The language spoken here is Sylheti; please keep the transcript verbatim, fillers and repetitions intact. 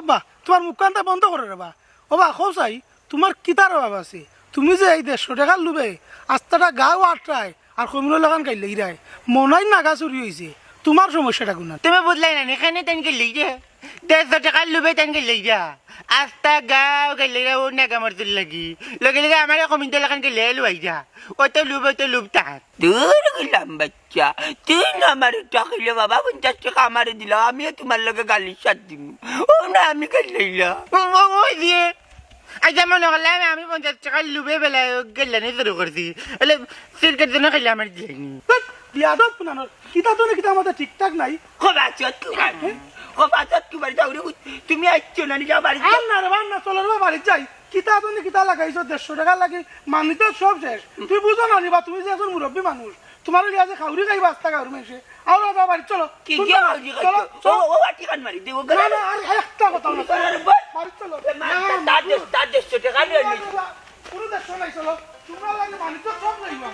আব্বা, তুমার মুখখানতা বন্ধ করো রে বা। ওবা, কও চাই, তুমার কিতার অভাব আছে? তুমি যে এই দেড়শো টেকার লুবে আস্তাটা গাউ আটরায় আর কমিনর লাখান গাইল্লাইরায়, মনাইর নাগা চুরি অইছে, তুমার সমস্যাটা কুনান? তুমি বুঝলায় না নি, কেনে তাইন গাইল্লাইরা? দেড়শো টেকার লুবে তাইন গাইল্লাইরা, আস্তা গাউ গাইল্লাইরা, অউ নাগা মরদর লাগি। লগে লগে আমারে কমিনর লাখান গাইল্লাইয়া লুয়াইরা। অত লুব, অত লুব তার। দূর গেলাম বাচ্চা, তুই না আমারে ঠকাইলে বাবা, পঞ্চাশ টেকা আমারে দিলাও, আমিও তুমার লগে গালির সাথ দিমু। ও না, আমি গাইল্লাইলাম। ও, ও, ওই যে, আইচ্ছা, মনো করলাম আমি পঞ্চাশ টেকার লুবে বেলায় গাইল্লানি শুরু করছি। অইলে সিগারেট জন্য খাইলে আমার দিলাইনি। ধ্যাৎ, বিয়াদব কুনানর, কিতা তো না কিতা আমাদের ঠিকঠাক নাই। খোবা চত কুমার, খোবা চত কুমার, যাও রে, তুমি আইছো না, নিজে বাড়ি যাও। আর না রে বা, আর না, চলো রে বা, বাড়িত যাই। কিতা তো না কিতা লাগাইছো, দেড়শো টেকার লাগি মানিতো সব শেষ। তুমি বুঝো না নি বা, তুমি যে একজন মুরব্বী মানুষ, তুমার লইয়া যে খাউরি খাইবা আস্তা গাউর মাইনষে। আও, আও, যাও, বাড়িত চলো। কি, চলো, কি খাউরি চলো, খাইছো? চলো। ও, ও, আটি কান মারি দে, ও না, না, আর একটা কথা না। আরে বল। বাড়িত চলো। এ, মা, না, তা-, তার না, দেশ, তার দেশ, ছোট খালি না, হইলি। না, না, কোনো দেশ নাই, চলো। তুমার লাগি মানিতো সব লইবা।